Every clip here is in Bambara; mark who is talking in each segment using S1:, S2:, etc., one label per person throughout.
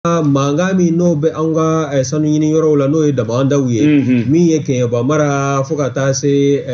S1: Mankan min n'o bɛ an ka sanu ɲini yɔrɔw la, n'o ye damandaw ye, min ye Kɛɲɛba mara fo ka taa se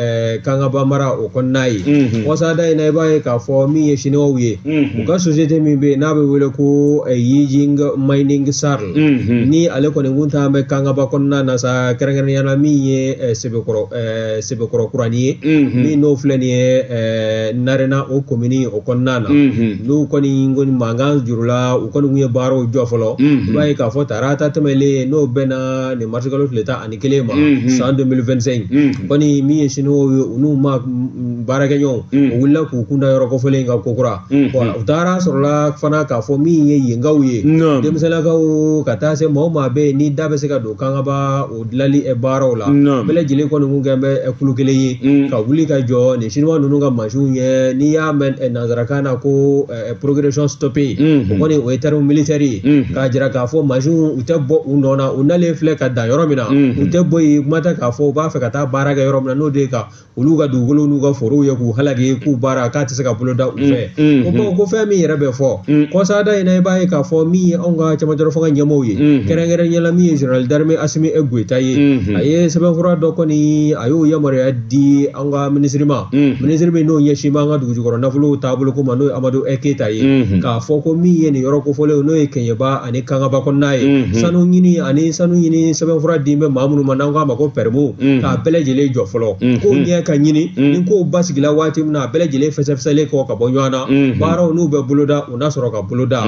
S1: Kangaba mara o kɔnɔna ye, wasada in na, i b'a ye k'a fɔ min ye siniwaw ye, u ka société min bɛ yen n'a bɛ wele ko Yijing Mining SARL, ni ale kɔni kun t'an bɛ Kangaba kɔnɔna na sa, kɛrɛnkɛrɛnnenya la min ye Sebekɔrɔ Kurani ye, min n'o filɛ nin ye Narena o komini o kɔnɔna na, n'u kɔni mankan jurula, u kɔni kun ye baaraw jɔ fɔlɔ. I b'a ye k'a fɔ tarata tɛmɛlen, n'o bɛnna nin marisikalo tile 11 ma san 2025 kɔni, min ye siniwaw ye, u n'u ma baarakɛɲɔgɔnw, u wulila k'u kunda yɔrɔ kofɔlen kan kokura. U taara sɔrɔla fana k'a fɔ min ye yenkaw ye, denmisɛnninlakaw ka taa se maa o maa bɛ yen ni da bɛ se ka don Kangaba o dilanli baaraw la, bɛɛ lajɛlen kɔni kun kɛn bɛ kulu kelen ye ka wuli ka jɔ nin siniwa ninnu ka mansinw ye. N'i y'a mɛn nanzarakan na ko progression stoppée, o kɔni o ye terme militaire ye k'a jira k'a fɔ mansinw u tɛ bɔ u nɔ na, u nalen filɛ ka dan yɔrɔ min na, u tɛ bɔ yen. Kuma tɛ k'a fɔ u b'a fɛ ka taa baara kɛ yɔrɔ min na, n'o de ye ka olu ka dugukolo n'u ka forow ye k'u halaki, k'u baara k'a tɛ se ka boloda u fɛ. O bon, ko fɛn min yɛrɛ bɛ fɔ kɔsada in na, i b'a ye k'a fɔ min ye anw ka cɛmancɛ fanga ɲɛmɔgɔw ye, kɛrɛnkɛrɛnnenya la min ye général d'armée Assimi Goïta ye, a ye sɛbɛnfura dɔ kɔni, a y'o yamaruya di an ka minisiri ma, minisiri min n'o ɲɛsin b'an ka dugujukɔrɔ nafolow taabolo ko ma, n'o ye Amadu Keyita ye, k'a fɔ ko min ye nin yɔrɔ kofɔlen, n'o ye Kɛɲɛba ani Kangaba kɔnɔna ye, sanu ɲini ani sanu ɲini sɛbɛnfura di bɛ maa minnu ma, n'an k'a ma ko permis, k'a bɛɛ lajɛlen jɔ fɔlɔ, ko ɲɛ ka ɲini ni kow basigila waati min na, a bɛɛ lajɛlen fɛsɛfɛsɛlen kɔ ka bɔ ɲɔgɔn na, baaraw n'u bɛ boloda, u n'a sɔrɔ ka boloda.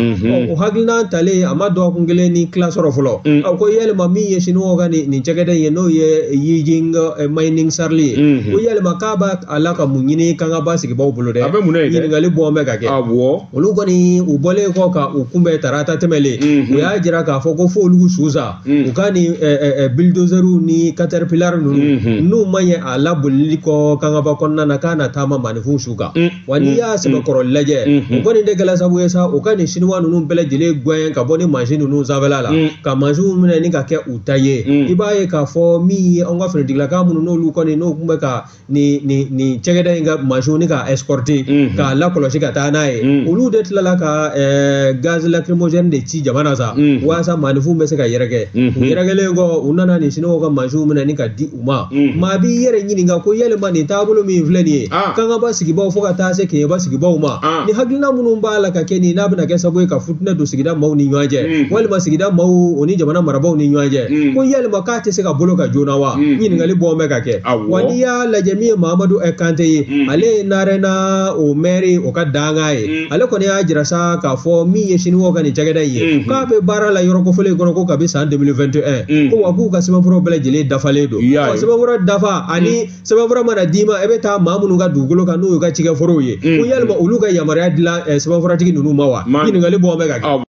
S1: O hakilina talen, a ma dɔgɔkun kelen ni tila sɔrɔ fɔlɔ, a ko yalima min ye siniwaw ka nin cakɛda in ye, n'o ye Yijing Mining SARL ye, ko yalima k'a b'a a la ka mun ɲini Kangaba sigibaw bolo dɛ?
S2: A bɛ mun na yen dɛ?
S1: Ɲininkali bɔn bɛ ka kɛ. Olu kɔni, u bɔlen kɔ ka u kunbɛn tarata tɛmɛlen, u y'a jira k'a fɔ ko fo olu su sa, u ka nin bulldozerw ni caterpillar ninnu, n'u ma ɲɛ a labolili kɔ Kangaba kɔnɔna na, k'a na taama maaninfinw su kan. Wa n'i y'a sɛbɛkɔrɔ lajɛ, o kɔni de kɛla sababu ye sa, u ka nin siniwa ninnu bɛɛ lajɛlen gɛn ka bɔ ni mansin ninnu sanfɛla la, ka mansinw minɛ ni ka kɛ u ta ye. I b'a ye k'a fɔ min ye anw ka finitigilaka minnu, n'olu kɔni n'o tun bɛ ka nin cakɛda in ka mansinw ni ka escorter, k'a lakɔlɔsi ka taa n'a ye, olu de tilala ka gaz lacrymogène de ci jamana sa, walasa maaninfinw bɛ se ka yɛrɛkɛ. U yɛrɛkɛlen kɔ, u nana nin siniwaw ka mansinw minɛ ni ka di u ma. Maa b'i yɛrɛ ɲininka ko yalima nin taabolo min filɛ nin ye, Kangaba sigibaw fo ka taa se Kɛɲɛba sigibaw ma, ni hakilina minnu b'a la ka kɛ nin n'a bɛna kɛ sababu ye ka futinɛ don sigida maaw ni ɲɔgɔn cɛ, walima sigida maaw o ni jamana marabaaw ni ɲɔgɔn cɛ, ko yalima k'a tɛ se ka bolo ka joona wa? Ɲininkali bɔn bɛ ka kɛ. Wa n'i y'a lajɛ, min ye Mahamadu Kante ye, ale ye Narena o maire o ka dankan ye, ale kɔni y'a jira sa k'a fɔ min ye siniwaw ka nin cakɛda in ye, k'a bɛ baara la yɔrɔ kofɔlen kɔnɔ ko kabi san 2021, ko wa k'u ka sɛbɛnfuraw bɛɛ lajɛlen dafalen don. Sɛbɛnfura dafa ani sɛbɛnfura mana d'i ma, i bɛ taa maa minnu ka dugukolo kan, n'o y'u ka cikɛforow ye, ko yalima olu ka yamaruya dila sɛbɛnfuratigi ninnu ma wa? Ɲininkali bɔn bɛ ka kɛ.